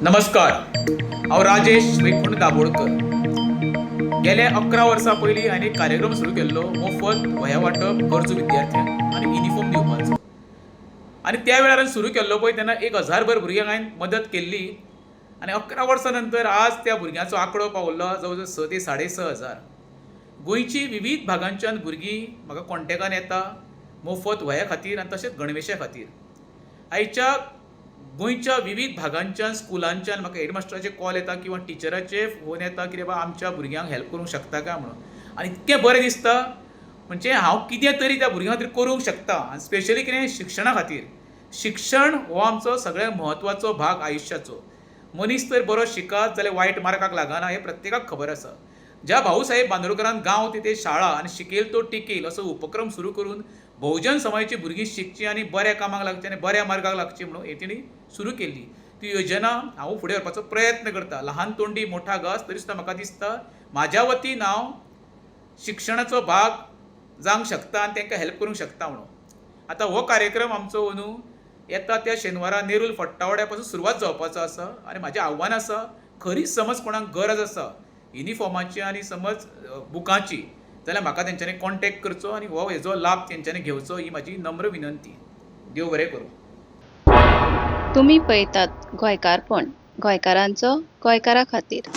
नमस्कार, हांव राजेश वैकुंठ दाबोळकर. गेल्या 11 वर्सां पयलीं हांवें एक कार्यक्रम सुरू केल्लो, मोफत वह्या वांटप गरजू विद्यार्थ्यांक आनी युनिफॉर्म दिवपाचो. आनी त्या वेळार हांवें सुरू केल्लो पळय, तेन्ना 1000 भर भुरग्यांक हांवें मदत केल्ली आनी 11 वर्सां नंतर आज त्या भुरग्यांचो आंकडो पावल्लो जवळ जवळ 6 ते 6,500. गोंयची विवीध भागांच्यान भुरगीं म्हाका कॉन्टेकान येता मोफत वह्या खातीर आनी तशेंच गणवेशा खातीर. आयच्या गोंयच्या विवीध भागांच्यान, स्कुलांच्यान म्हाका हेडमास्टराचे कॉल येता किंवा टिचराचे फोन येता की बाबा, आमच्या भुरग्यांक हेल्प करूंक शकता काय म्हणून. आनी इतकें बरें दिसता, म्हणजे हांव कितें तरी त्या भुरग्यां खातीर करूंक शकता. आनी स्पेशली कितें, शिक्षणा खातीर. शिक्षण हो आमचो सगळ्यांत म्हत्वाचो भाग आयुश्याचो. मनीस जर बरो शिकत जाल्यार वायट मार्गाक लागना, हें प्रत्येकाक खबर आसा. ज्या भाऊसाहेब बांदोडकरान "गांव तिथे शाळा" आनी "शिकेल तो टिकेल" असो उपक्रम सुरू करून बहुजन समाजाची भुरगीं शिकचीं आनी बऱ्या कामाक लागचीं आनी बऱ्या मार्गाक लागचीं म्हणून हें तेणी सुरू केल्ली, ती योजना हांव फुडें व्हरपाचो प्रयत्न करता. लहान तोंडी मोठा घास. तरी सुद्दां म्हाका दिसता, म्हाज्या वतीन हांव शिक्षणाचो भाग जावंक शकता आनी तांकां हेल्प करूंक शकता म्हणून. आतां हो कार्यक्रम आमचो अंदू येता त्या शेनवारा नेरूल फट्टावाड्या पासून सुरवात जावपाचो आसा. आनी म्हाजें आव्हान आसा, खरीच समज कोणाक गरज आसा युनिफॉर्माची आनी समज बुकांची जाल्यार म्हाका तेंच्यांनी कॉन्टेक्ट करचो आनी हो हेजो लाभ तेंच्यांनी घेवचो, ही म्हाजी नम्र विनंती. देव बरें करूं. तुमी पळयतात गोंयकारपण, गोंयकारांचो गोंयकारा खातीर.